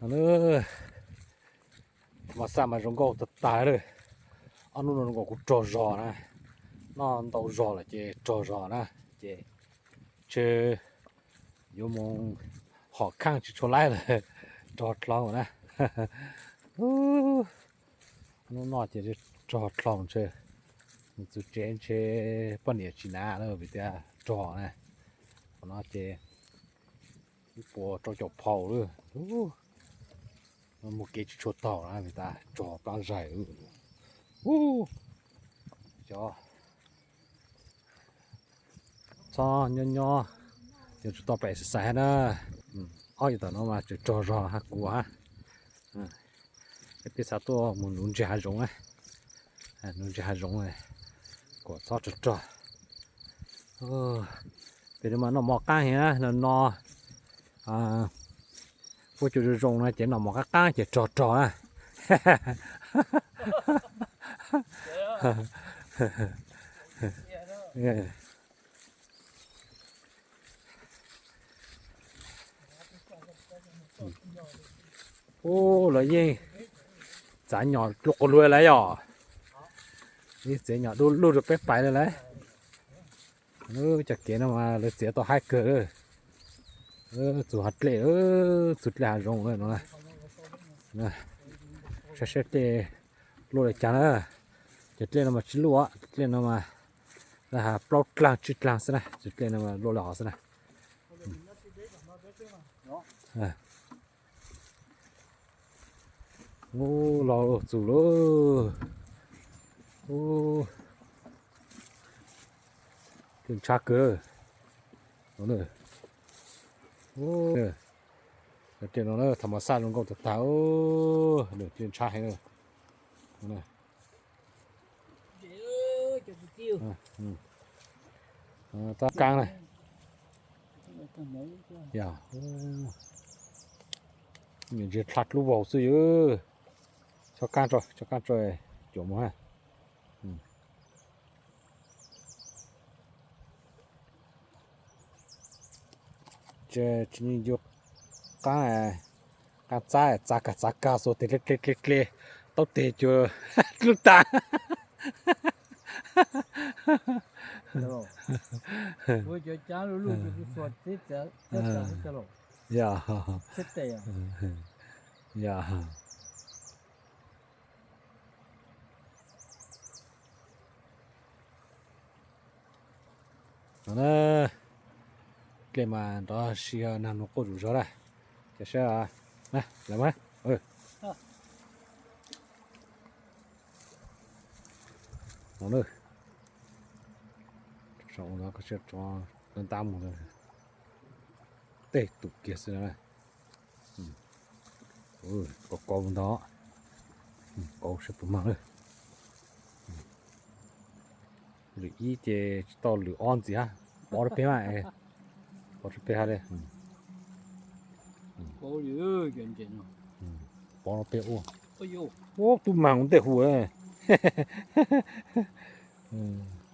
Mas xaj mas zoo nkauj tag tag li. Ob hnub no zoo nkaus kuv rog zog na, noj ntau zog lawm ces rog zog na, ces ntshe yuav mus hom khaaj tsis tshua laib lawm, rog dlhau na. Hnub no ces rog dlhau ntshe mus txug tsev ntshe poj niam tsis nav lawm vim tias rog na. Qhov no ces ib puas rau caum phau lawm. Mus kev tsis tshua taug na vim tas rog plab zais. Cov txhob nyob nyob, yuav tsum tau pem exercise hab na. Ob yam tom no mas tseem rog zog hab kuv hab. Peb xav tuaj mus nuv ntses hav zoov na, nuv ntses hav zoov, kom txhob rog rog. Pem no mas noj mov qaab heev na, no no kuj cua zoo zoo na ces noj mov qaab qaab ces rog rog na. Ub, lawv yeej txav nyom dlub quas lug lawm yog. Yeej txiav nyom dlub lug rau peb pais lawm lauj. Cov kev no mas lawv txiav tau haib kawg. Txug hav dlej, txug dlej hav zoov no. Saib saib dlej luaj li cas na. Cov dlej no mas tsis luaj, dlej no mas plaub dlaag tsib dlaag xwb na, cov dlej no mas luaj li hov xwb na. Ub, los txug lawm. Ub, dlej ntshab kawg. Dlej no tham mas xaj zoo nkauj tag tag, dlej ntshab heev. Tab kaab na. Yog, ntshe dlha dlub vau xwb yog. Chob kaab tso, chob kaab tso, cuam moog na. Tsis ncu qaab, qaab txab txav kag txav kag xuas tes dle dle dle, taub teg cuag dlub tag. Yog, yog. No na, dlej mas nrov si nag nug quaj zom zaws na. Ces saib, lawm mas, no na, saum no koj saib tsov ntab mus tej tus kiag xwb na. Kauv kauv ntag, kauv saib puas mag na. Lwm ib ces tsis tau, lwm ob ntxiv hab, pov rau peg mas, pov rau peg hab li. Pov rau peg ua. Ua tub mag ua ntej hu.